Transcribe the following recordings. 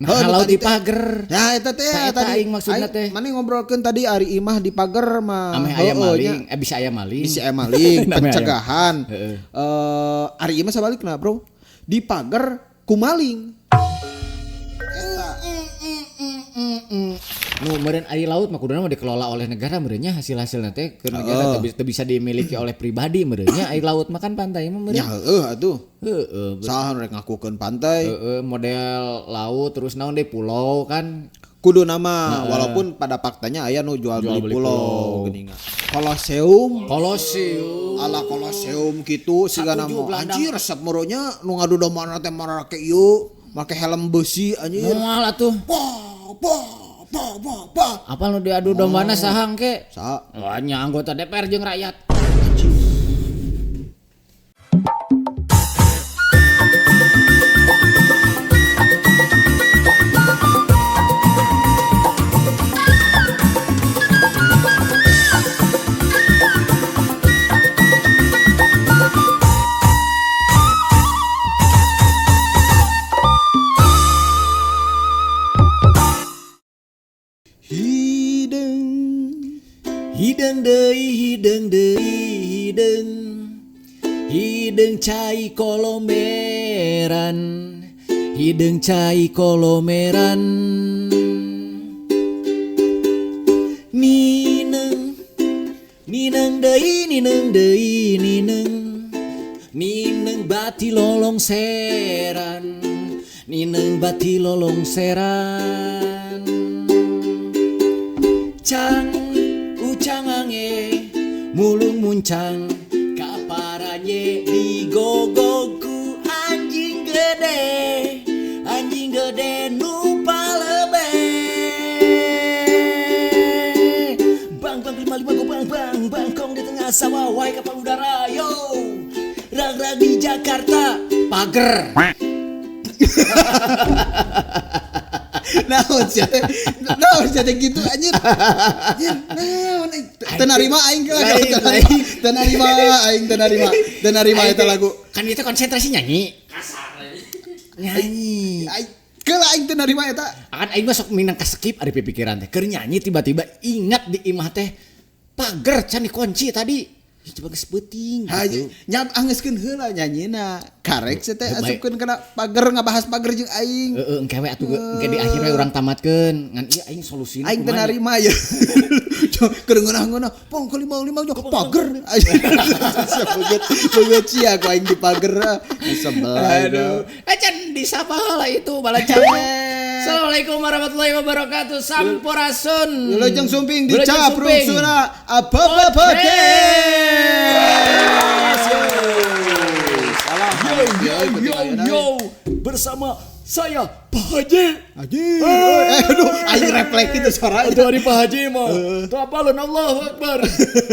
Nah, Heuh, laut di pager. Ya eta teh tadi aing maksudna teh. Mane ngobrolkeun tadi ari imah di pager mah. Ameh aya maling, bisa aya maling. Bisa aya maling, pencegahan. Ari imah sabalikna, Bro. Di pager ku maling. Eta. Nu meureun ari laut mah kuduna mah dikelola oleh negara meureunnya hasil-hasilna teh ke negara teu bisa dimiliki oleh pribadi meureunnya ari laut mah kan pantai mah meureun. Ya heueuh atuh. Heeh. Saha nu rek ngakukeun pantai. Heeh, model laut terus naon deui pulau kan. Kudu nama walaupun pada faktanya aya nu jual beli pulau geuningan. Koloseum. Koloseum. Ala koloseum kitu sigana mah anjir resep meureunnya nu ngadu domba teh marake ieu make helm besi anjir. Moal atuh. Bah bah bah bah bah. Apa nu diadu dombana saha engke? Saha? Wah nya anggota DPR jeung rakyat. Hideung deui hideung. Hideung cai kolomeran. Hideung cai kolomeran. Nineung nineung deui nineung. Nineung bati lolongseran. Nineung bati lolongseran. Cang ucangange mulung muncang kaparanye digogogku anjing gede nu palebe bang bang 55 go bang bang bangkong di tengah sawah wahai kapal udara yo rang rang di Jakarta pager. Naon sia teh? Naon sia teh gitu anjir. Anjir, naon teu narima aing ke lagu teu narima aing teu narima. Teu narima eta lagu. Kan itu konsentrasi nyanyi. Kasar. Nyanyi. Keula aing teu narima eta. Akan aing mah sok minang ka skip ari pikiran teh. Keur nyanyi tiba-tiba ingat di imah teh pager can dikunci tadi. Coba geus peuting gitu. Nyam angeuskeun heula nyanyina. Karek sia teh asupkeun kana pager ngabahas pager jeung aing. Heeh, engke we atuh engke di akhir we urang tamatkeun. Ngan ieu aing solusina aing teu narima ya. Keur ngeunah-ngeunah, pong ke 55 nya pager. Beungeut sia ku aing di pager. Sebel. Aduh. Can disapa heula itu balacan. Assalamualaikum warahmatullahi wabarakatuh. Sampurasun. Wilujeng sumping di Capruk Sura apa podcast. Salam. Yo yo yo bersama saya Pak Haji. Haji. Aduh, aing refleks itu suara. Aduh, ari Pak Haji mah. Tuh apalun Allahu Akbar.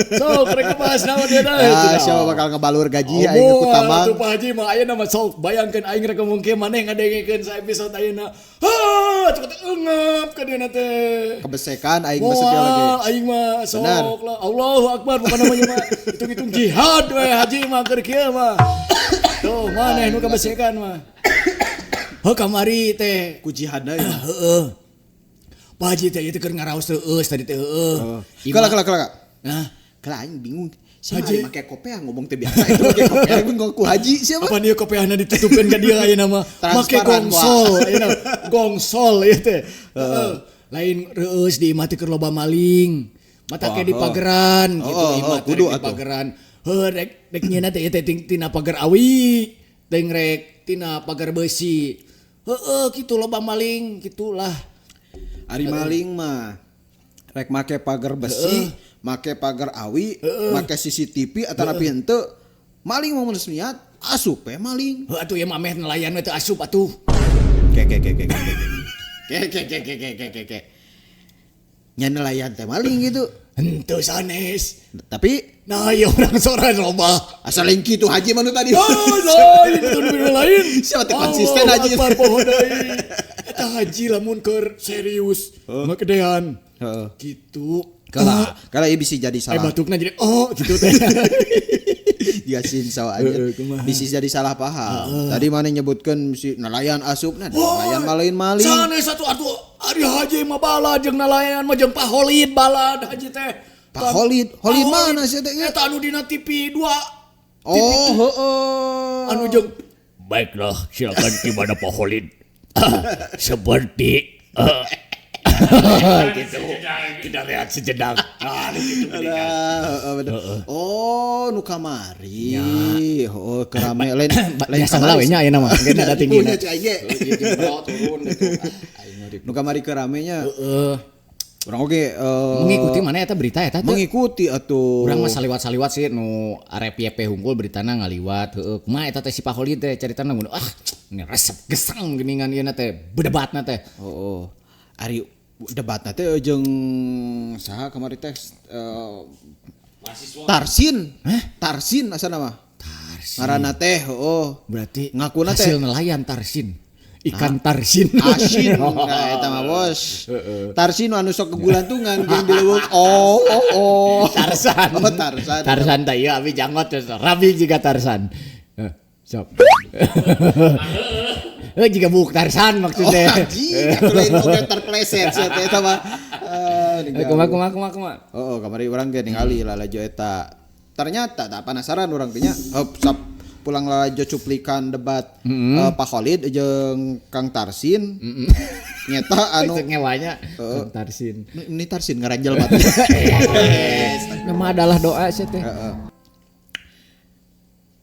Sok rek bahas naon dia dah. Ah, siapa bakal ngebalur gaji aing ku tambang. Tuh Pak Haji mah ayeuna mah sok bayangkeun aing rek ngomong kieu maneh ngadengekeun sa episode ayeuna. Ha, cepet eungep ka dieuna teh. Kebesekan aing mah setia lagi. Aing mah sok lah Allahu Akbar bukan namanya mah hitung-hitung jihad we Haji mah keur kieu mah. Tuh maneh nu kabesekan mah. Heuh kamari teh ku jihad deui. Heeh. Pak Haji teh ieu teh keur ngaraos heueus tadi teh heueuh. Kala kala kala. Nah, kala aing bingung. Siapa haji make kopeah ngomong teh biasa itu make kopeah ngomong ku haji siapa? Apa dia kopeahna ditutupkeun ka dieu ayeuna mah? Make gongsol ayeuna. Gongsol ieu teh. Heeh. Lain reueus di imah teh keur loba maling. Mata ke di pageran gitu imah teh di pageran. Heuh rek rek nyeuna teh ieu teh tina pagar awi, teh rek tina pagar besi. Heeh kitu loba maling gitulah. Ari maling mah rek make pagar besi, make pagar awi, make CCTV atanapi henteu. Maling mah mun niat asup we maling. Heuh atuh ieu mah ameh nelayan we teu asup atuh. Ke ke ke ke ke. Ke ke ke ke ke ke ke. Nya nelayan teh maling gitu. Henteu sanes. Tapi nah ya orang soran loba. Asal lain kitu haji mah nu tadi. Oh, lain itu nu lain. Siapa teh konsisten haji. Akbar poho deui. Eta haji lamun keur serius ngagedean. Heeh. Gitu. Kala, kala ieu bisa jadi salah. Batukna jadi oh gitu teh. Dia sinso aja. Bisa jadi salah paham. Tadi mana nyebutkeun si nelayan asupna, nelayan mah lain maling. Sanes atuh atuh ari haji mah balad jeung nelayan mah jeung Pak Holid balad haji teh. Pak Holid, Holid mana sih teh? Eta anu dina TV 2. Oh, heeh. Anu jeung baiklah, silakan gimana Pak Holid. Seperti gitu. Kita lihat sejenak. Ah, gitu oh, nu kamari. Oh, kerame lain lain biasa lah we nya ayeuna mah. Geus ada tinggi. Turun gitu. Nu kamari keramenya. Heeh. Urang oge mengikuti mana eta berita eta teh? Mengikuti atuh. Urang mah saliwat-saliwat sih nu arep YP hungkul beritana ngaliwat heueuh. Kumaha eta teh si Pak Holid teh caritana mun ah ini resep gesang geuningan ieu na teh berdebatna teh. Heeh. Ari debatna teh jeung saha kamari teh Tarsin. Hah? Tarsin asana mah. Tarsin. Ngaranna teh heueuh. Berarti ngakuna teh hasil nelayan Tarsin. Ikan Tarsin. Asin. Nah eta mah bos. Tarsin anu sok kegulantungan jeung di leuweung. Oh oh oh. Tarsan. Oh Tarsan. Tarsan teh ieu abi janggot rabi jiga Tarsan. Sok. Jika buk Tarsan maksudnya. Oh, anjing, atuh lain oge terpleset sia teh eta mah. Kumaha kumaha kumaha. Oh, kamari urang ge ningali lalajo eta. Ternyata tak penasaran urang teh nya. Sap pulang lalajo cuplikan debat Pak Khalid jeung Kang Tarsin. Nyeta anu ngewanya Kang Tarsin. Ini Tarsin ngaran jelema teh. Nama adalah doa sia teh.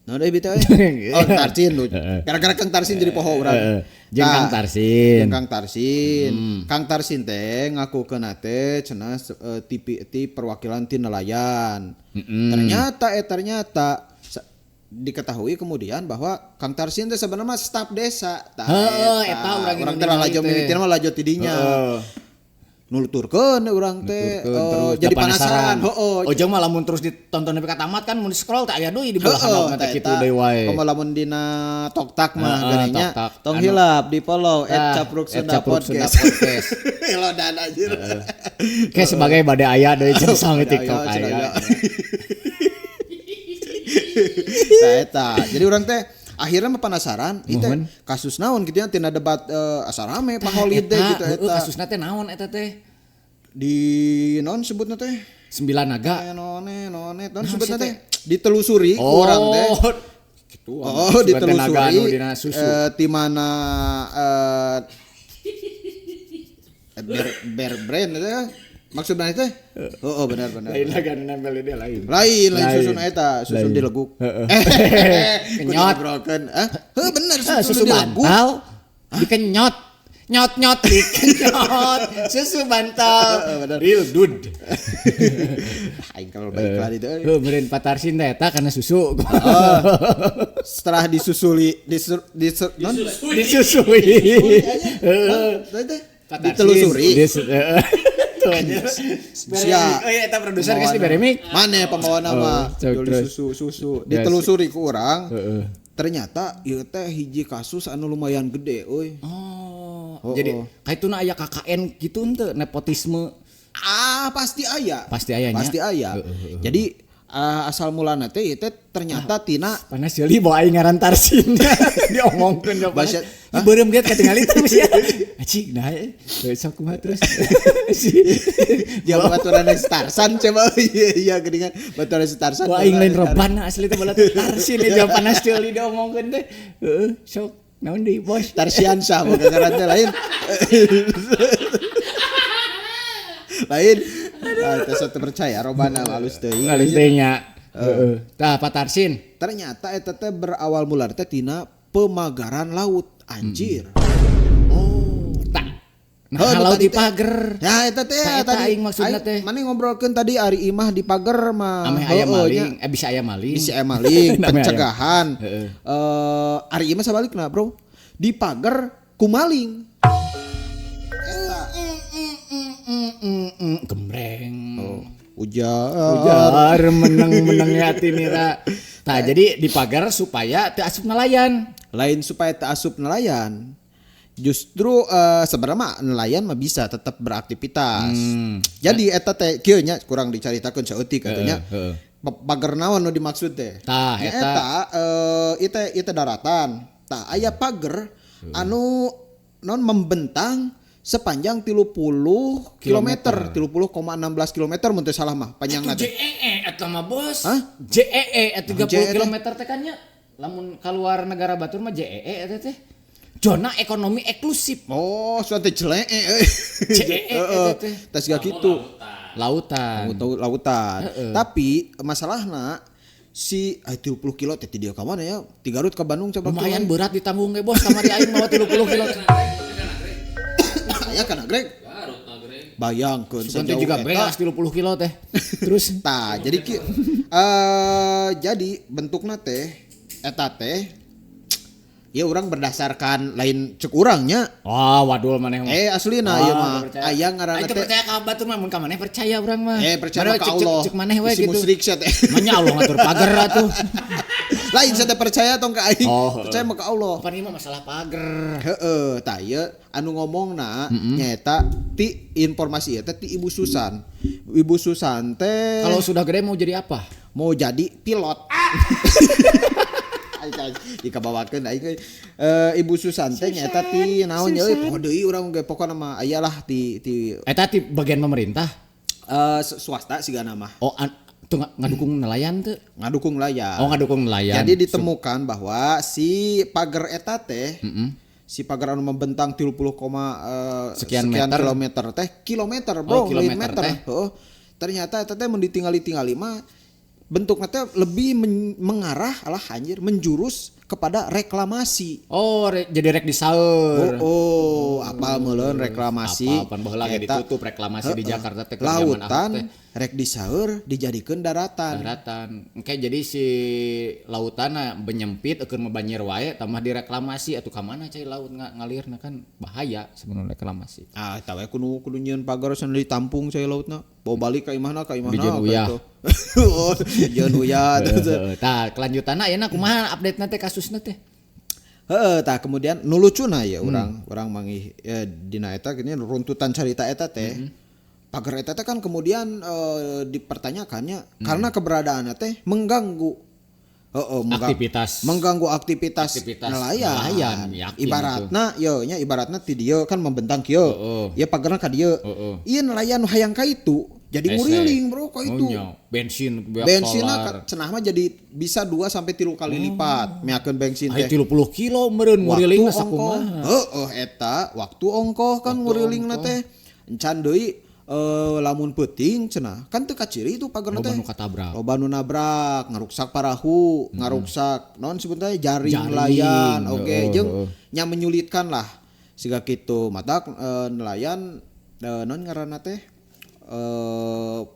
Nah, deui bita euy. Oh, Tarsin lu. Gara-gara Kang Tarsin jadi poho urang. Jeung Kang Tarsin. Jeung Kang Tarsin. Kang Tarsin teh ngakukeun teh cenah ti perwakilan ti nelayan. Ternyata ternyata diketahui kemudian bahwa Kang Tarsin teh sebenarnya staf desa. Heeh, eta urang teh lalajo mimitina mah lalajo ti dinya. Nuturkeun urang teh jadi penasaran. Heeh. Ojong mah lamun terus ditonton nepi ka tamat kan mun di-scroll teh aya deui di belah handapna teh kitu deui wae. Komo lamun dina Toktak mah geuning nya. Tong hilap di follow @capruksunda podcast. Elodan anjir. Kayak sebagai bade aya deui jeung sami TikTok aya. Tah eta. Jadi urang teh akhirnya mah penasaran itu kasus naon gitu ya tina debat asa rame Pak Holid teh gitu eta. Kasusna teh naon eta teh? Di naon sebutna teh? Sembilan naga. None none naon sebutna teh? Ditelusuri ku urang teh. Gitu. Oh, ditelusuri ti mana ber brand teh. Maksudna teh? Oh, benar benar. Lain lagi anu nempel dia lain. Lain susun eta, susun dileguk. Kenyot. Broken. Heuh bener susu bantal. Dikenyot. Nyot-nyot dikenyot. Susu bantal. Real dude. Aing kalau baik lah itu. Heuh meureun Pak Tarsin teh eta karena susu. Setelah disusuli disusui. Heeh. Ditelusuri. Sia. Oh iya eta produser geus dibere mic. Mane pembawa nama Joli susu ditelusuri ku urang. Ternyata ieu teh hiji kasus anu lumayan gede euy. Oh. Jadi kaituna aya KKN kitu henteu nepotisme. Ah, pasti aya. Pasti aya nya. Pasti aya. Jadi asal mulana teh ieu teh ternyata tina panas jeli bawa aing ngaran Tarsin. Diomongkeun da panas. Beureum ge katingali terus ya. Acik nah sok kumaha terus. Dia baturan Tarsan coba iya iya geuningan baturan Tarsan. Wah aing lain roban asli teh balat Tarsin dia panas jeli diomongkeun teh. Heeh sok naon deui bos. Tarsiansyah boga ngaran teh lain. Lain. Ah teh sok percaya robana halus teuing. Halus teuing nya. Heeh. Tah Pak Tarsin. Ternyata eta teh berawal mula teh tina pemagaran laut. Anjir. Oh, tak. Nah, laut di pager. Ya eta teh tadi aing maksudna teh. Mane ngobrolkeun tadi ari imah di pager mah. Ameh aya maling, bisa aya maling. Bisa aya maling, pencegahan. Ari imah sabalikna, Bro. Di pager ku maling. Eta. Gembreng. Oh. Ujar meneng-meneng hati nira. Tah jadi di pagar supaya teu asup nelayan. Lain supaya teu asup nelayan. Justru sebenarnya mah nelayan mah bisa tetap beraktivitas. Jadi eta teh kieu nya kurang dicaritakeun saeutik atuh nya. Pager naon nu dimaksud teh? Tah, Nya eta. Eta ieu teh daratan. Tah, aya pager anu non membentang sepanjang 30 kilometer, 30,16 kilometer mun teu salah mah panjangna Itu teh. JEE eta mah, Bos. Hah? JEE eta 30 JEE teh? kilometer teh kan nya. Lamun keluar negara batur mah JEE eta teh. Zona ekonomi eksklusif. Oh, suatu jelee euy. JEE Heeh, eta teh. tas gak gitu. Lautan. Lautan. Tapi masalahna si 30 kilo teh ti dieu ka mana ya? Ti Garut ke Bandung coba. Lumayan berat ditanggung ge, Bos, kamari aing mawa 30 kilo. Aya kana Greg. Garut Nagreg. Bayangkeun Sugan teh sejauh juga eta. beas 30 kilo teh. Terus Tah, jadi jadi bentukna teh eta teh ya urang berdasarkan lain cek urangnya. Wah, wadul maneh mah. Aslina Ah, ieu mah. teu percaya. Aya ngaranna Aing teu teh. percaya ka batur mah, mun ka maneh percaya urang mah. Percaya Mana mah ka cek- Allah. Cek maneh we Isi gitu. musyrik sia teh. Manya Allah ngatur pagar atuh. Lain sia teh percaya tong ka aing. Oh, Percaya mah ka Allah. Pan ieu mah masalah pagar. Heeh, tah ieu anu ngomongna nyaeta ti informasi eta ti Ibu Susan. Ibu Susan teh Kalau sudah gede mau jadi apa? mau jadi pilot. Jika bawakeun aing euy. Ibu Susan teh nyaeta ti naon nya euy, poho deui urang ge pokona mah aya lah ti ti Eta ti bagian pemerintah. Swasta sigana mah. Oh, tuh ngadukung nelayan tuh. Ngadukung nelayan. Oh, ngadukung nelayan. Jadi ditemukan bahwa si pagar eta teh, si pagar anu membentang 30, Sekian sekian meter. kilometer teh, kilometer bro, Oh, kilometer lain meter. teh. Heeh. Ternyata eta teh mun ditingali-tingali mah bentuknya teh lebih mengarah alah anjir menjurus kepada reklamasi. Oh, jadi rek disaeur. Oh, apal meuleun reklamasi. Apal, pan baheula ge Eta, ditutup reklamasi di heeh. Jakarta teh keur zaman Ahok Lautan teh. rek disaeur dijadikeun daratan. Daratan. Engke jadi si lautan menyempit eukeun mah banjir wae tambah direklamasi atuh ka mana cai laut ngalirna kan bahaya sebenarnya reklamasi. Ah, eta we kudu kudu nyieun pagar cenah ditampung cai lautna. Bawa balik ka imahna ka imahna. Dijieun uyah. ka itu. Oh, dijieun uyah. Heeh, tah kelanjutanna ayeuna kumaha update-na teh kasusna teh? Heeh, tah kemudian nu lucuna ya urang urang mangih dina eta gini runtutan carita eta teh. Pagar eta teh kan kemudian dipertanyakannya karena keberadaannya teh mengganggu. Heeh, Aktivitas. Mengganggu aktivitas, Aktivitas nelayan. nelayan, yakin Ibaratna ye nya ibaratna ti dieu kan membentang kieu. Heeh. Ieu pagerna ka dieu. Heeh. Ieu nelayan nu hayang ka itu jadi Hese. nguriling bro ka itu. Oh, nya, bensin beak Bensinna solar. cenah mah jadi bisa 2 sampai 3 kali lipat meakeun bensin Ai teh. 30 kilo meureun ngurilingna sakumaha. Heeh, eta waktu ongkoh kan ngurilingna teh. Encan deui lamun peuting cenah kan teu kaciri itu pagerna Loba teh. nu katabrak. Loba nu nabrak, ngaruksak parahu, ngaruksak naon sebutnya jaring, Jaring, nelayan, oke heeh, jeung heeh. nya menyulitkan lah. Siga kitu matak nelayan naon ngaranna teh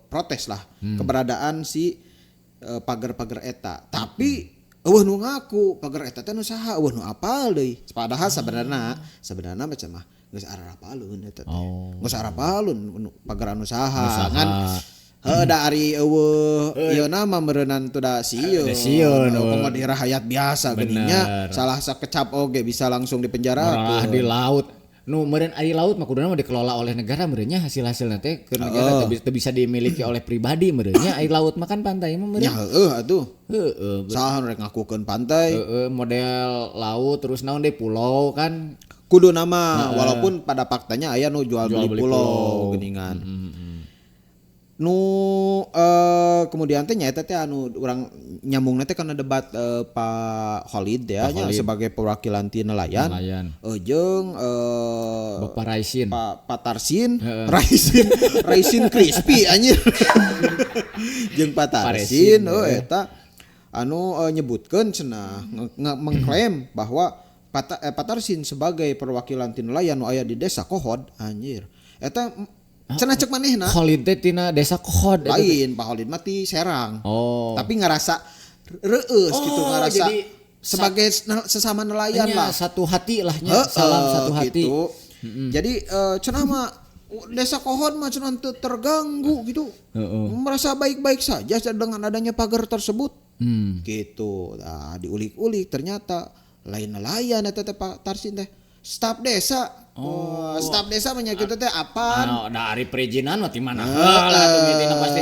protes lah keberadaan si pagar-pagar eta. Tapi eueuh nu ngaku pagar eta teh nu saha, eueuh nu apal deui. Padahal sebenarna sebenarna macam mah geus arapaleun eta teh. Oh. Geus arapaleun pagar anu saha. Nu saha. Ngan heuh da ari eueuh ieu na mah meureunnan teu da sieun. Da sieun, Heuh, eueuh. komo di rahayat biasa geuning-nya Bener. salah sakecap oge bisa langsung dipenjara. Malah di laut. Nu meureun ari laut mah kuduna mah dikelola oleh negara meureun nya hasil-hasilna teh ke negara teu bisa dimiliki oleh pribadi meureun nya ari laut mah kan pantai mah meureun. Nya heueuh atuh. Heeh. Saha nu rek ngakukeun pantai. Heeh, model laut terus naon deui pulau kan. Kudu nama walaupun pada faktanya aya nu jual, Jual beli beli pulau, pulau. geuningan. Nu kemudian teh nyaeta teh anu urang nyambungna teh kana debat Pak Khalid ya Pak nya Khalid. sebagai perwakilan ti nelayan. Nelayan. Jeung Bapak Raisin. Pak Pak Tarsin, Raisin, Raisin crispy anjir. Jeung Pak Tarsin Paresin, oh eta anu nyebutkeun cenah mengklaim bahwa Pak Tarsin sebagai perwakilan ti nelayan nu aya di desa Kohod anjir. Eta cenah cek manehna Khalid teh tina desa Kohod eta teh. lain Pak Khalid mah ti Serang. Oh. Tapi ngerasa reueus gitu Oh, ngerasa jadi sebagai sesama nelayan Nya, lah. satu hati lah nya, Heeh, salam satu hati. Gitu. Jadi cenah mah desa Kohod mah cenah teu terganggu gitu. Heeh. Merasa baik-baik saja dengan adanya pagar tersebut. Hmm. Gitu. Nah, diulik-ulik ternyata lain nelayan eta teh Pak Tarsin teh. Staf desa. Oh, staf desa mah nya kitu teh apaan? Ah, da ari perizinan mah ti mana heula atuh mimitina pasti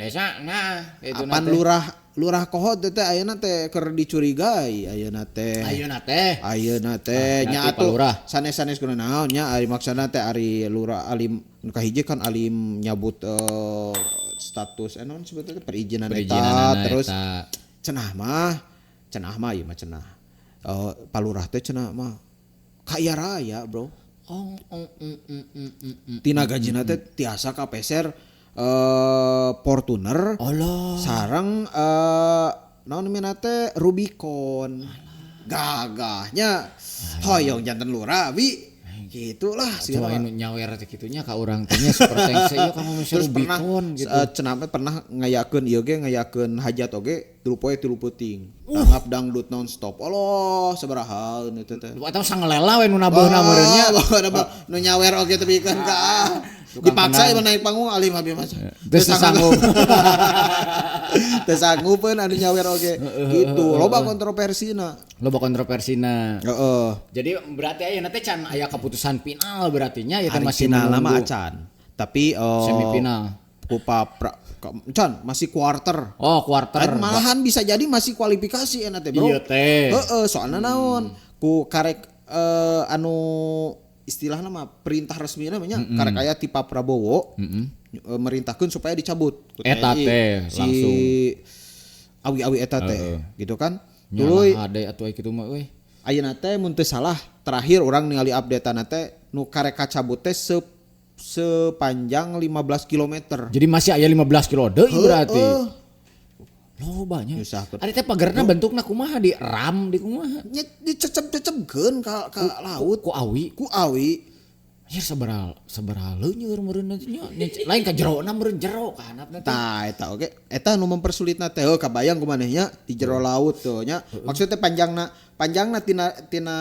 desa nah itu Apan lurah lurah kohod teh ayeuna teh keur dicurigai ayeuna teh. Ayeuna teh. Ayeuna teh nya atuh sanes-sanes kunaon naon nya ari maksana teh ari lurah alim nu kahiji kan alim nyabut status naon sebetulnya perizinan eta terus cenah mah ieu mah cenah. Palurah teh cenah mah kaya raya, bro. Oh, Tina gajina teh tiasa kapeser Fortuner. Allah. Sareng naon namina teh Rubicon. Gagahnya hoyong janten lurah bi. Gitulah sih. Coba anu nyawer teh kitunya ka urang teh nya super thanks ieu ka ngomong Rubicon gitu. Cenah pernah ngayakeun ieu ge ngayakeun hajat oge 3 poe 3 peuting. Tanggap dangdut non stop. Allah sabaraha eta teh. Atau sangelela we nu nabuhna meureun nya. Nu nyawer oge tepikeun ka dipaksa ieu naik panggung alim abi mah. Teu sanggup. Teu sanggupeun anu nyawer oge. Gitu. Loba kontroversina. Loba kontroversina. Heeh. Jadi berarti ayeuna teh can aya keputusan final berarti nya ieu teh masih final mah acan. Tapi semifinal. Kupa can masih quarter. Oh, quarter. Malahan bisa jadi masih kualifikasi enak teh, Bro. Iya teh. Heeh, soalna naon? Ku karek anu istilahna mah perintah resmi namanya karek aya ti Pak Prabowo merintahkeun supaya dicabut. Eta teh si langsung awi-awi eta teh gitu kan. Tuluy ade atuh kitu mah euy. Ayeuna teh mun teu salah terakhir urang ningali update-an teh nu karek kacabut teh sepanjang 15 km. Jadi masih aya 15 kilo deui berarti. Loba nya. Ari teh pagerna bentukna kumaha di ram di kumaha? Nya dicecep-cecepkeun ka laut ku awi. Ku awi. Ya sabaraha leuneur meureun nya. Lain ka jerona meureun jero ka handapna teh. Tah eta oge. Eta nu mempersulitna teh kabayang kumaneh nya di jero laut tuh nya. Maksudnya panjangna tina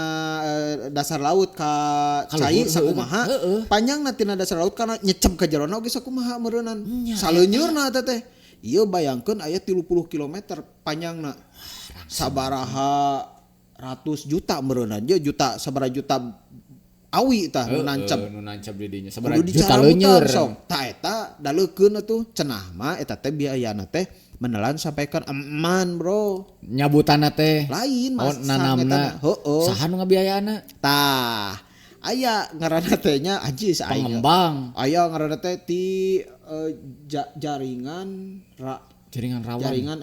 dasar laut ka cai sakumaha. Panjangna tina dasar laut kana nyecep ka jerona oge sakumaha meureunan. Saleunyurna eta teh. Ieu bayangkeun aya 30 km panjangna. Sabaraha ratus juta meureunan je juta sabaraha juta awi tah nu nancep. Nu nancep di dinya sabaraha juta leuneur. Tah eta daleukeun atuh cenah mah eta teh biayana teh menelan sampaikan eman, Bro. Nyabutanna teh lain mas nanamna. Heeh. Saha nu ngabiayana? Tah aya ngaranna teh nya anjis aing. Pengembang. Aya ngaranna teh ti jaringan jaringan rawan. Jaringan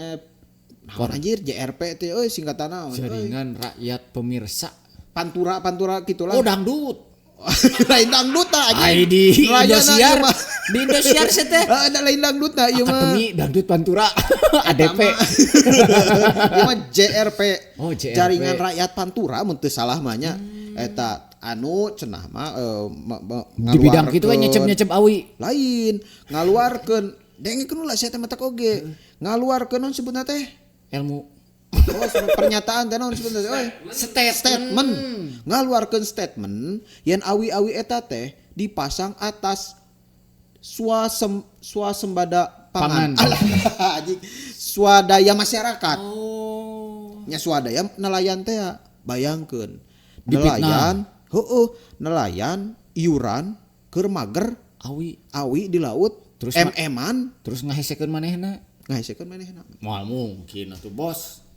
anjir JRP teh euy singkatanna. Jaringan rakyat pemirsa. Pantura gitulah. Oh dangdut. Lain dangdut tah anjing. Di Indosiar. Di Indosiar sih teh. Heeh, lain dangdut tah ieu mah. Akademi Dangdut Pantura. ADP. Ieu mah JRP. Oh, JRP. Jaringan Rakyat Pantura mun teu salah mah nya. Eta anu cenah mah di bidang kitu we nyecep-nyecep awi. Lain, ngaluarkeun dengekeun ulah sia teh matak oge. Ngaluarkeun naon sebutna teh? Ilmu. Oh, pernyataan teh naon sebutna teh euy? Statement. Ngaluarkeun statement yen awi-awi eta teh dipasang atas swasembada pangan. Alah, anjing. Swadaya masyarakat. Oh. Nya swadaya nelayan teh bayangkeun. Nelayan, heueuh, nelayan iuran keur mager awi di laut terus em-eman terus ngahesekeun manehna. Ngahesekeun manehna. Moal mungkin atuh bos.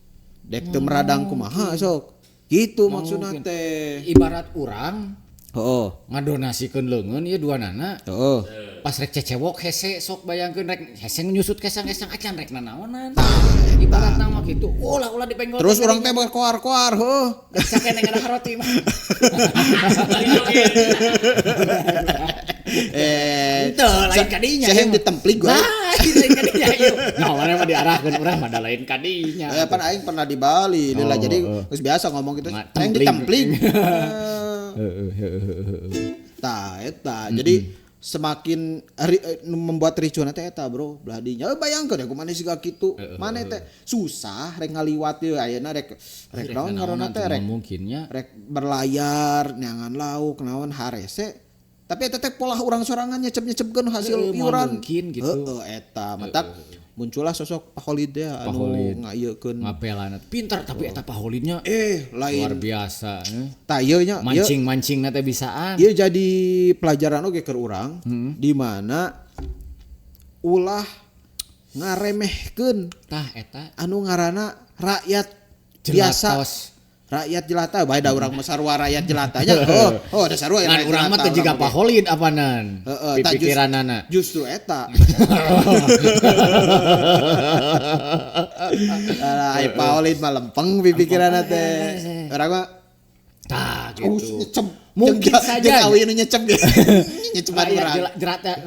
Dek teu meradang kumaha sok. Gitu maksudna teh. Ibarat urang heeh ngadonasikeun leungeun ieu duanana. Heeh. Pas rek cecewok hese sok bayangkeun rek hese nyusut kesang-kesang acan rek nanaonan. Ibarat nama kitu. Ulah dipenggol. Terus urang teh berkoar-koar heuh. Sakene ngada roti mah. Teu lain kadinya. Saya yang ditemplik gua. Lain kadinya ieu. Nah, mana mah diarahkeun urang mah da lain kadinya. Pan aing pernah di Bali, lah jadi geus biasa ngomong gitu. Aing ditemplik. Tah eta. Jadi semakin membuat ricuhna teh eta bro, belah dinya. Bayangkeun ya kumaha siga kitu. Maneh teh susah rek ngaliwat ieu ayeuna rek naon ngaranna teh rek mungkinnya rek berlayar neangan lauk naon harese. Tapi eta teh pola urang sorangan nyecep-nyecepkeun hasil iuran. Mungkin gitu. Heeh eta matak Muncullah sosok Pak Holid ya anu ngayekeun ngapelana. Pintar tapi eta Pak Holidnya lain luar biasa. Tah ieu nya mancing-mancingna teh bisaan. Ieu jadi pelajaran oge keur urang di mana ulah ngaremehkeun tah eta anu ngaranna rakyat biasa. Rakyat jelata bae da urang mah sarua rakyat jelatanya. Oh da sarua rakyat urang mah teh jiga Pak Holid apanan. Pipikiranana. Justru eta. Alah ai Pak Holid mah lempeng pipikiranna teh. Urang mah tah gitu. Nyecep. Mungkin saja awi nu nyecep ge. Nyecepan urang.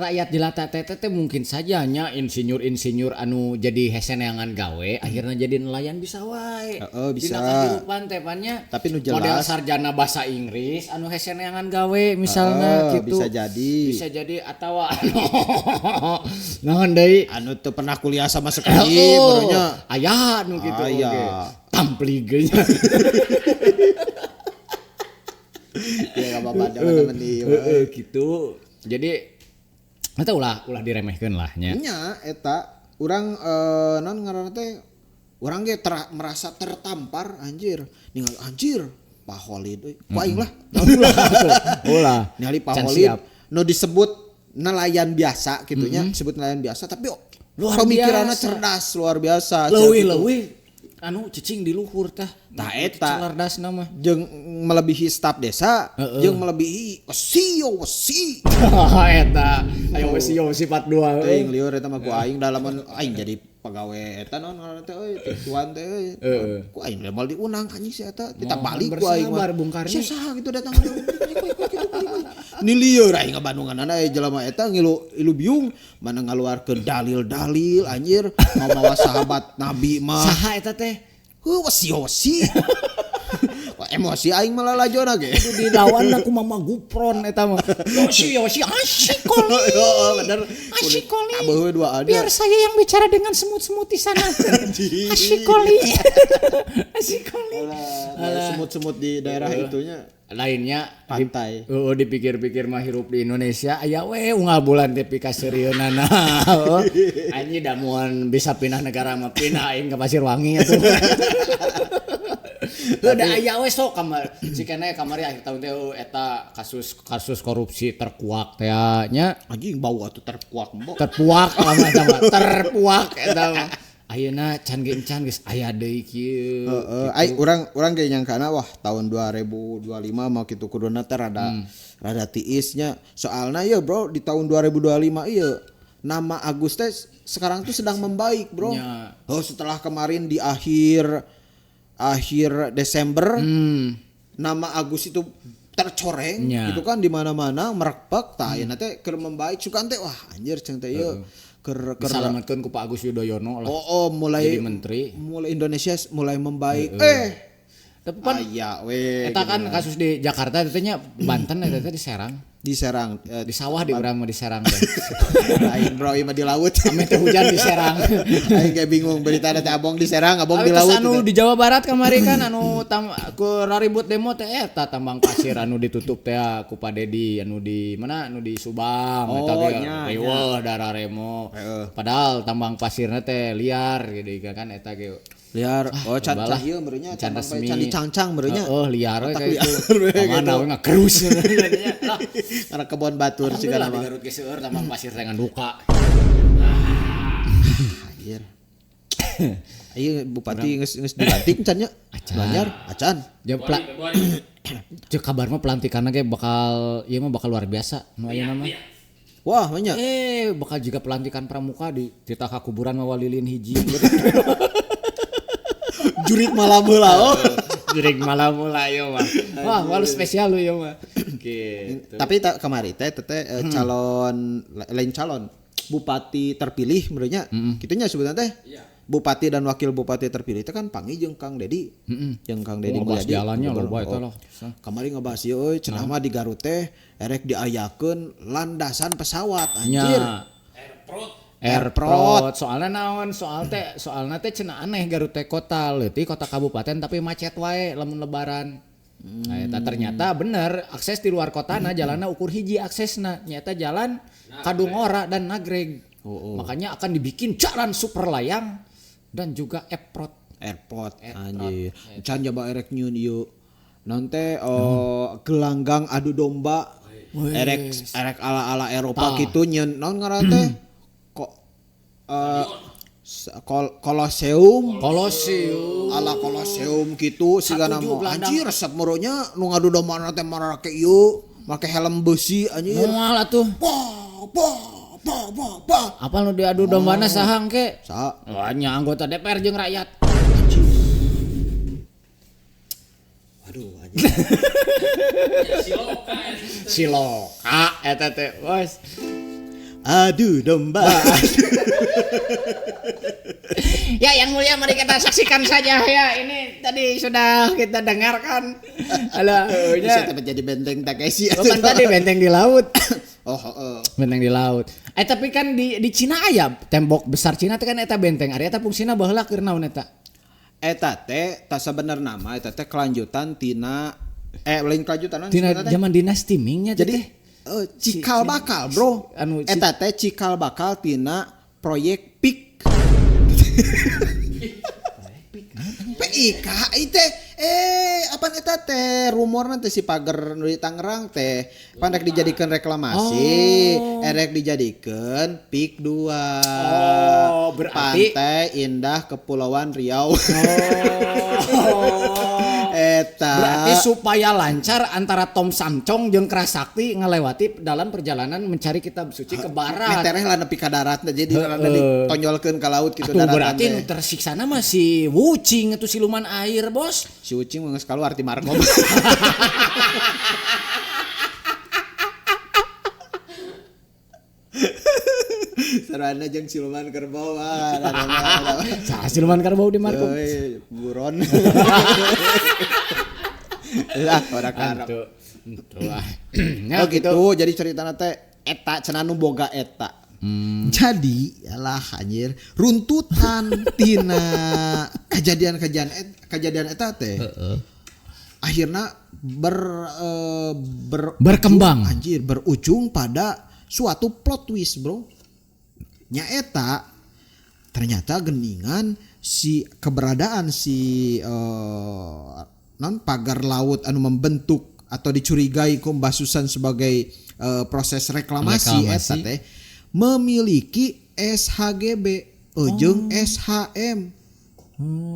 Rakyat jelata teh mungkin saja nya insinyur-insinyur anu jadi heseneangan gawe akhirnya jadi nelayan bisa wae. Heeh bisa. Dina kahirupan teh pan nya. Tapi nu jelas model sarjana bahasa Inggris anu heseneangan gawe misalnya gitu. Bisa jadi. Bisa jadi atawa anu naon deui anu teu pernah kuliah sama sekali barunya aya nu kitu oge. Tamplig ge nya. Ya enggak apa-apa teman-teman gitu. Jadi eta ulah diremehkeun lah nya. Nya eta urang naon ngaranna teh urang ge merasa tertampar anjir. Ningali anjir Pak Holid euy. Ku aing lah. Ulah. Ningali Pak Holid nu disebut nelayan biasa kitu nya, disebut nelayan biasa tapi luar pemikiranna cerdas luar biasa. Leuwih-leuwih anu cicing di luhur tah. Tah eta cerdasna mah. Jeung melebihi staf desa, jeung melebihi wesi. Eta ayo wesi 42. Teuing lieur eta mah ku aing da lamun aing jadi pagawe eta naon ngaranna teh euy, tuan teh euy. Ku aing moal diundang anjing si eta, kita balik ku aing mah. Si saha kitu datang. Ni lieur aing ngabandunganana jelema eta ngilu ilu biung mana ngaluarkeun dalil-dalil anjir mamawa sahabat Nabi mah. Saha eta teh? Heuh wesi. Wah emosi aing malah lajona ge. Dilawan ku Mama Gupron eta mah. Yosi asyik koli. Bener. Asyik koli. Biar saya yang bicara dengan semut-semut di sana. Asyik koli. Asyik koli. Semut-semut di daerah itunya. Lainnya pantai. Dipikir-pikir mah hirup di Indonesia aya we unggal bulan teh pikaseurieunana. Anjing da moal bisa pindah negara mah pindah aing ke Pasirwangi atuh. Udah aya we sok kamar sikana kamari akhir tahun teh eta kasus korupsi terkuak teh nya. Anjing bau atuh terkuak mbok. Terpuak lama sama terpuak eta mah. Ayeuna can ge encan geus aya deui kieu. Heeh, ai urang ge nyangkana wah tahun 2025 mah kitu kuduna teh rada tiisnya. Soalna ieu bro di tahun 2025 ieu nama Agus teh sekarang tuh sedang membaik, bro. Nya. Oh, setelah kemarin di akhir Desember nama Agus itu tercoreng gitu kan di mana-mana merekpek tah ayeuna teh keur membaik sugan teh wah anjir ceng teh ieu keur disalametkeun ku Pak Agus Yudhoyono lah. Oh, mulai jadi menteri. Mulai Indonesia mulai membaik. Tapi pan aya we. Eta kan kasus di Jakarta teh nya Banten eta teh di Serang. Di Serang, di sawah di urang mah di Serang teh. Lain bro, ieu mah di laut. Ame teh hujan di Serang. Aing ge bingung berita teh abong di Serang, abong di laut. Anu di Jawa Barat kamari kan anu ku raribut demo teh eta tambang pasir anu ditutup teh ku Pak Dedi anu di mana anu di Subang eta ge riweuh darah remo. Padahal tambang pasirna teh liar gitu kan eta ge. Liar. Oh, can ieu meureunnya can candi cangcang meureunnya. Heeh, liar we kayak gitu. Mana we ngakerus nya. Karena kebon batur sigana mah. Di Garut ge seueur tambang pasir teh nganduka. Anjir. Ieu bupati geus dilantik can nya? Banjar acan. Ceuk kabar mah pelantikanna ge bakal ieu mah bakal luar biasa nu ayeuna mah. Wah, banyak. Bakal juga pelantikan pramuka di titah ka kuburan mawa lilin hiji. Jurik malam heula oh. Jurik malam heula ieu mah. Wah, walu spesial lu ieu mah. Gitu. Tapi kamari teh teh calon lain calon bupati terpilih meureunnya. Kitu nya sebutan teh. Iya. Bupati dan wakil bupati terpilih itu kan panggil jeung Kang Dedi. Jeung Kang Dedi Mulyadi. Jalannya loba eta lah. Kamari ngebahas ieu euy cenah mah di Garut teh erek diayakeun landasan pesawat anjir. Airport. Soalna naon? Soalna teh cenah aneh Garut teh kota leutik kota kabupaten tapi macet wae lamun lebaran. Nah, eta ternyata bener akses di luar kotana jalanna ukur hiji aksesna nyaeta jalan Kadungora dan Nagreg. Oh, oh. Makanya akan dibikin jalan super layang dan juga airport. Airport anjir. Can jaba erek nyieun ieu. Naon teh gelanggang adu domba. Erek erek ala-ala Eropa kitu nyieun naon ngaran teh? Kok Koloseum. Koloseum. Ala Koloseum kitu sigana mah anjir resep meureunnya nu ngadu domba teh marake ieu, make helm besi anjir. Moal atuh. Bah bah bah bah bah. Apa nu diadu dombana saha engke? Saha? Wah, nya anggota DPR jeung rakyat. Aduh anjir. Siloka eta teh, bos. Adu domba. Ya yang mulia, mari kita saksikan saja ya. Ini tadi sudah kita dengarkan. Alah, bisa jadi benteng Takeshi. Bukan tadi benteng di laut. Oh, benteng di laut. Tapi kan di Cina aya tembok besar Cina teh kan eta benteng. Ari eta fungsina baheula keur naon eta? Eta teh tah sabenerna mah eta teh kelanjutan tina lain kelanjutan tina zaman dinasti Ming nya. Jadi cikal bakal, bro. Anu eta teh cikal bakal tina proyek PIK. PIK teh apaan eta teh rumorna teh si pagar nu di Tangerang teh pan rek dijadikeun reklamasi, erek dijadikeun PIK 2. Oh, berarti Pantai Indah Kepulauan Riau. Eta. Berarti supaya lancar antara Tom Samcong jeung Krasakti ngelewati dalam perjalanan mencari kitab suci ke barat. Metereh lah nepi ka darat jadi rada ditonjolkeun ka laut kitu daratan. Berarti nu tersiksana mah si Wucing itu siluman air, bos. Si Wucing geus kaluar ti Markom. Sarana jeung siluman kerbau. Saha siluman kerbau di Markom? Buron. Lah ora karep. Oh gitu, jadi ceritana teh eta cenah nu boga eta. Jadi alah anjir runtutan tina kejadian eta teh. Akhirna berkembang anjir, berujung pada suatu plot twist, bro. Nyaeta ternyata geningan si keberadaan si non pagar laut anu membentuk atau dicurigai ku Mbah Susan sebagai proses reklamasi eta teh memiliki SHGB jeung SHM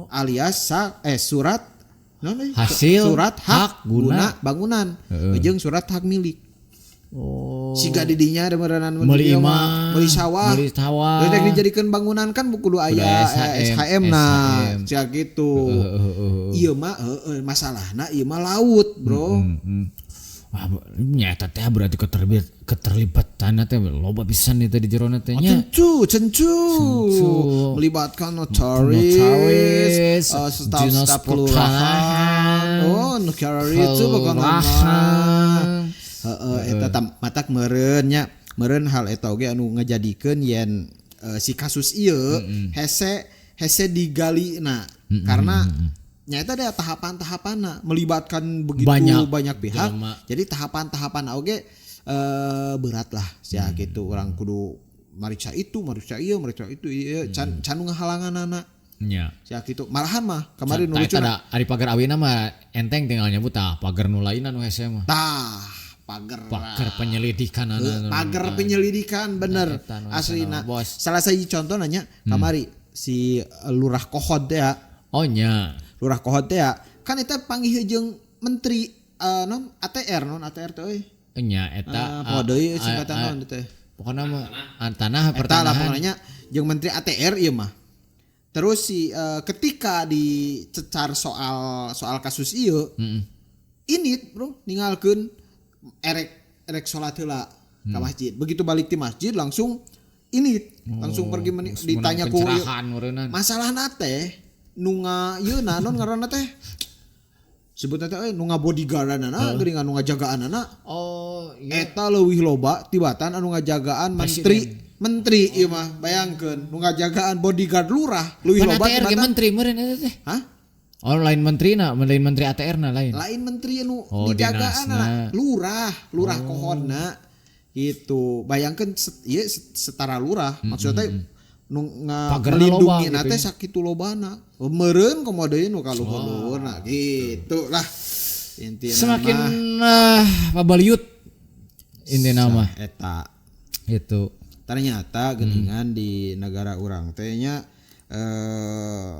alias surat non hasil surat hak guna bangunan jeung surat hak milik. Oh. Siga didinya ada meureunan meuli imah, meuli sawah. Rek dijadikeun bangunan kan kudu aya SHM nah, sia gitu. Ieu mah masalahna ieu mah laut, bro. Wah, nyata teh berarti keterlibatan teh loba pisan ieu teh di jerona teh nya. Cencu. Melibatkan notaris, staf-staf kelurahan. Oh, notaris itu pokokna. Eta matak meureun nya, meureun hal eta oge anu ngajadikeun yen si kasus ieu hese digalina karena nyaeta ada tahapan-tahapanna melibatkan begitu banyak pihak. Jelema. Jadi tahapan-tahapan oge berat lah sia gitu, urang kudu mariksa itu, mariksa ieu, mariksa itu ieu can can ngahalanganana. Nya. Sia kitu. Malahan mah kamari nu lucu. Eta ari pagar awina mah enteng tinggal nyebut tah pagar nu lainna nu hese mah. Tah. Pagar penyelidikan pagar penyelidikan bener aslina. Salah satu contoh nanya kamari si Lurah Kohod teh ya. Oh nya. Lurah Kohod teh ya kan eta panggih jeung menteri non ATR non ATR teh euy. Nya eta poho deui singkatan naon teh. Pokona mah tanah pertanahan. Eta lah pokona jeung menteri ATR ieu mah. Terus si ketika dicecar soal kasus ieu ini bro ninggalkeun erek sholat heula ka masjid. Begitu balik di masjid langsung ini langsung pergi ditanya ku masalahna teh nu nga yeuna non ngaranna teh sebutna teh nu ngabodyguardanana geuningan nu ngajagaanana. Oh iya. Eta leuwih loba tibatan anu ngajagaan menteri ieu mah bayangkeun nu ngajagaan bodyguard lurah leuwih loba tibatan menteri meureun eta teh. Hah? Oh lain menteri na, lain menteri ATR na lain. Lain menteri nu dijagaan na, lurah kohodna Gitu. Bayangkeun ieu setara lurah maksudnya teh nu melindungi na teh sakitu lobana. Meureun komo deui nu ka luhur-luhurna gitu lah. Intina semakin pabaliut intina mah eta. Itu. Ternyata geuningan di negara urang teh nya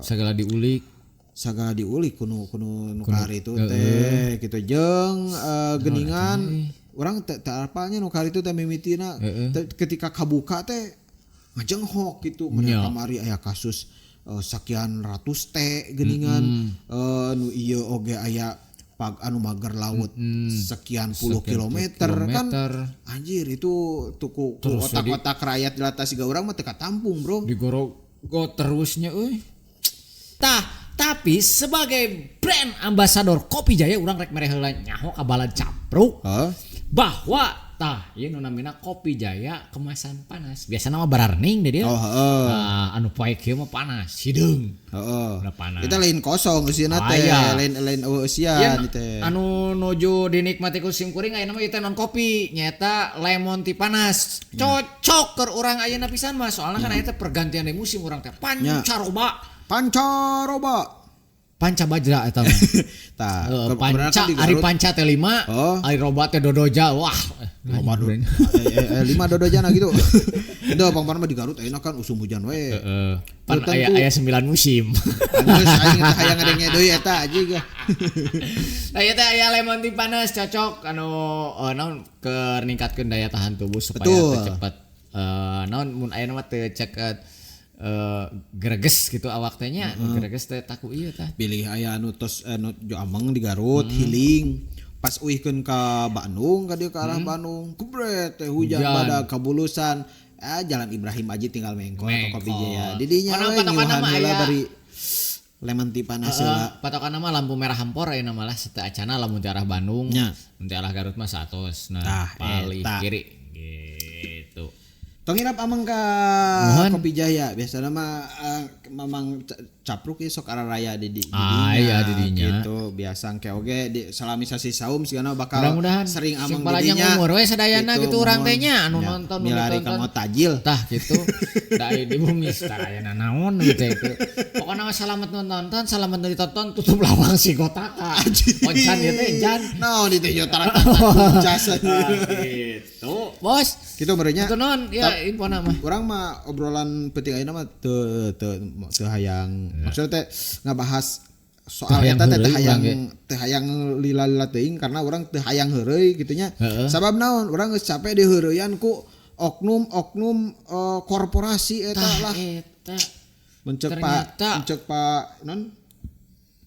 segala diulik. Segala diulik kuno nu kari itu teh gitu jeung geuningan urang teh apalnya nu kari itu teh mimitina ketika kabuka teh ngajenghok gitu mun kamari aya kasus sekian ratus teh geuningan nu ieu oge aya pag anu mager laut sekian puluh kilometer kan anjir itu tuku otak-otak rakyat jelata siga urang mah teu katampung bro digorogo terusnya euy. Tah tapi sebagai brand ambasador Kopi Jaya urang rek mere heula nyaho ka balad capruk bahwa tah ieu nu namina Kopi Jaya kemasan panas biasana mah bararning di dia. Nah, anu poe kieu mah panas hideung. Heeh. Panas. Kita lain kosong eusina teh, lain eusian teh. Anu nuju dinikmati ku sim kuring ayeuna mah ieu teh non kopi nyaeta lemon tea panas. Cocok keur urang ayeuna pisan mah soalna kan aya teh pergantian di musim urang teh pancaroba. Pancaroba. Panca bajra eta mah. Tah, panca ari panca teh 5, ari roba teh dodoja. Wah, loba 5 dodojana gitu. Udah pangpana mah di Garut ayeuna kan usum hujan we. Heeh. Pan aya 9 musim. Geus aing teh hayang ngadenge deui eta anjing. Tah ieu teh aya lemon tea panas cocok anu naon keur ningkatkeun daya tahan tubuh supaya teu cepet naon mun ayeuna mah teu ceket greges gitu awak teh nya greges teh taku ieu tah bilih aya anu tos anu jo ameng di Garut healing pas uihkeun ka Bandung ka dieu ka arah Bandung gebret teh hujan badak kabulusan jalan Ibrahim Aji tinggal mengkol ke Kopi Jaya didinya we patokan mah aya bari lemon tea panas heula patokan mah lampu merah hampor ayeuna malah sateu acana lamun ti arah Bandung mun ti arah Garut mah 100 nah palih kiri gitu. Tong hilap ameng ka Kopi Jaya biasana mah mamang capruk ieu sok araraya di didinya. Iya didinya. Gitu biasa engke oge di salami sasi saum sigana bakal sering ameng didinya. Umur we sadayana gitu urang teh nya anu nonton nu milari ka tajil. Tah gitu. Da di bumi sarayana naon gitu itu. Pokona mah salamet nu nonton, salamet nu ditonton tutup lawang si kotaka. Oncan ieu teh jan. Naon ieu teh nyotaran jasa gitu. Bos. Kitu merenya. Kitu non ya info nama. Urang mah obrolan penting ayeuna mah teu teu hayang. Maksudnya teh ngabahas soal eta teh teu hayang lila-lila teuing karena urang teu hayang heureuy kitu nya. Sabab naon urang geus capek diheureuyan ku oknum-oknum korporasi eta lah. Eta. Mencek Pak non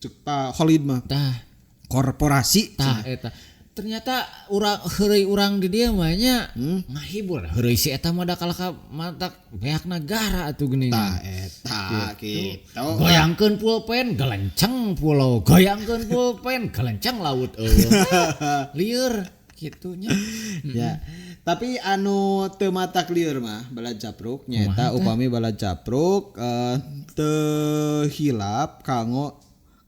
cek Pak Khalid mah. Tah. Korporasi tah eta. Ternyata urang heureuy urang di dieu mah nya ngahibur heureuy si eta mah da kalah ka matak beak nagara atuh geuning. Tah eta kitu. Goyangkeun pulpen gelenceng pulau, goyangkeun pulpen gelenceng laut eueuh. Lieur kitu nya. Ya. Tapi anu teu matak lieur mah balad capruk nyaeta upami balad capruk teu hilap kanggo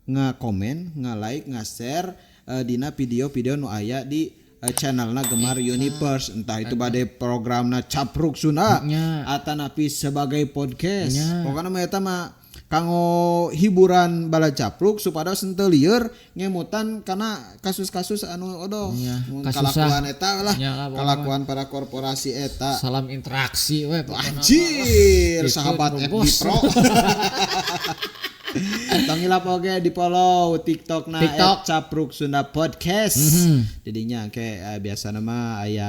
ngakomen, nga-like, nga-share dina video-video nu aya di channelna Gemar Universe entah itu bade programna Capruk Sunda atanapi sebagai podcast. Pokokna mah eta mah kanggo hiburan bala capruk supados henteu lieur ngemutan kana kasus-kasus anu odoh kalakuan eta lah kalakuan para korporasi eta. Salam interaksi we anjir sahabat FB Pro. Tong hilap oge di follow TikTok na @Capruk Sunda Podcast. Jadinya ke biasana mah aya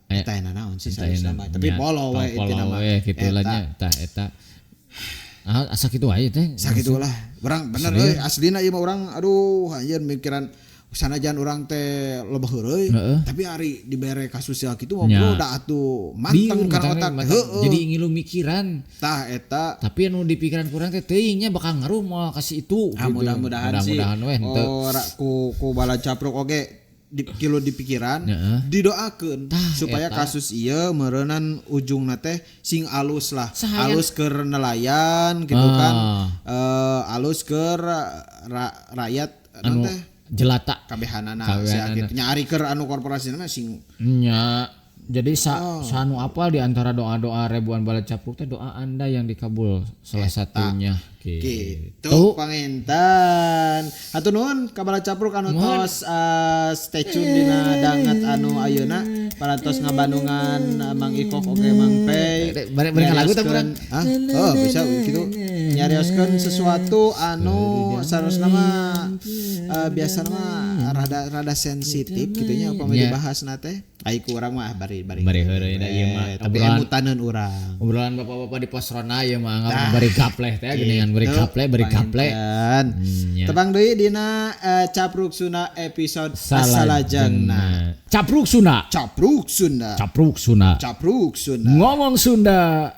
eta naon sih sama tapi follow we intina mah kitu lah nya tah eta. Asa kitu wae teh. Sakitu lah. Urang bener euy aslina ieu mah urang aduh anjir mikiran sanajan urang teh loba heureuy tapi ari dibere kasus ya kitu mah bro da atuh manteng kana otak heueuh. Jadi ngilu mikiran tah eta tapi anu di pikiran kurang teh teuing nya bakal ngaruh moal kasih itu gitu. Mudah-mudahan sih ora ku bala capruk oge di kilo di pikiran didoakeun supaya kasus ieu meureunan ujungna teh sing alus lah. Alus keur nelayan gitu kan alus keur rakyat anu teh jelata kabehanana sia kitu nya ari keur anu korporasina mah sing nya Jadi sanu apal di antara doa-doa ribuan balad capruk teh doa Anda yang dikabul salah satunya Gitu gitu. Panginten. Hatur nuhun ka balad capruk anu tos stay tune dina danget anu ayeuna parantos ngabandungan Mang Ikok oge Mang Pei. Bari bari lagu teh urang. Hah? Oh, bisa gitu. Nyarioskeun sesuatu anu sarosna mah biasana mah rada rada sensitif gitu nya upami dibahas na teh. Ai ku urang mah bari bari. Bari heureuy da ieu mah. Tapi Obrolan emutaneun urang. Obrolan bapak-bapak di pos ronda ieu mah anggap bari gapleh teh geuningan bari gaple bari gaple. Panginten. Nya. Tepang deui dina Capruk Sunda episode salajengna. Capruk Sunda. Capruk Sunda. Capruk Sunda. Capruk Sunda. Ngomong Sunda.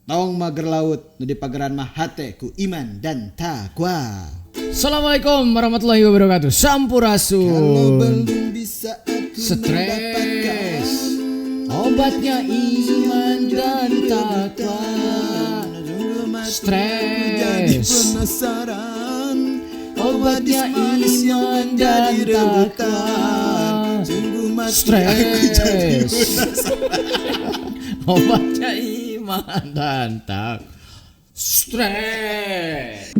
Tong mager laut nu dipageran mah hate ku iman dan takwa. Assalamualaikum warahmatullahi wabarakatuh. Sampurasun. Kalau belum bisa aku Stres. Obatnya iman dan takwa. Jadi Stres. penasaran. Obatnya Manis yang iman dan menjadi rebutan. takwa. Sungguh mati aku jadi Stres. Obatnya iman dan takwa. Stres.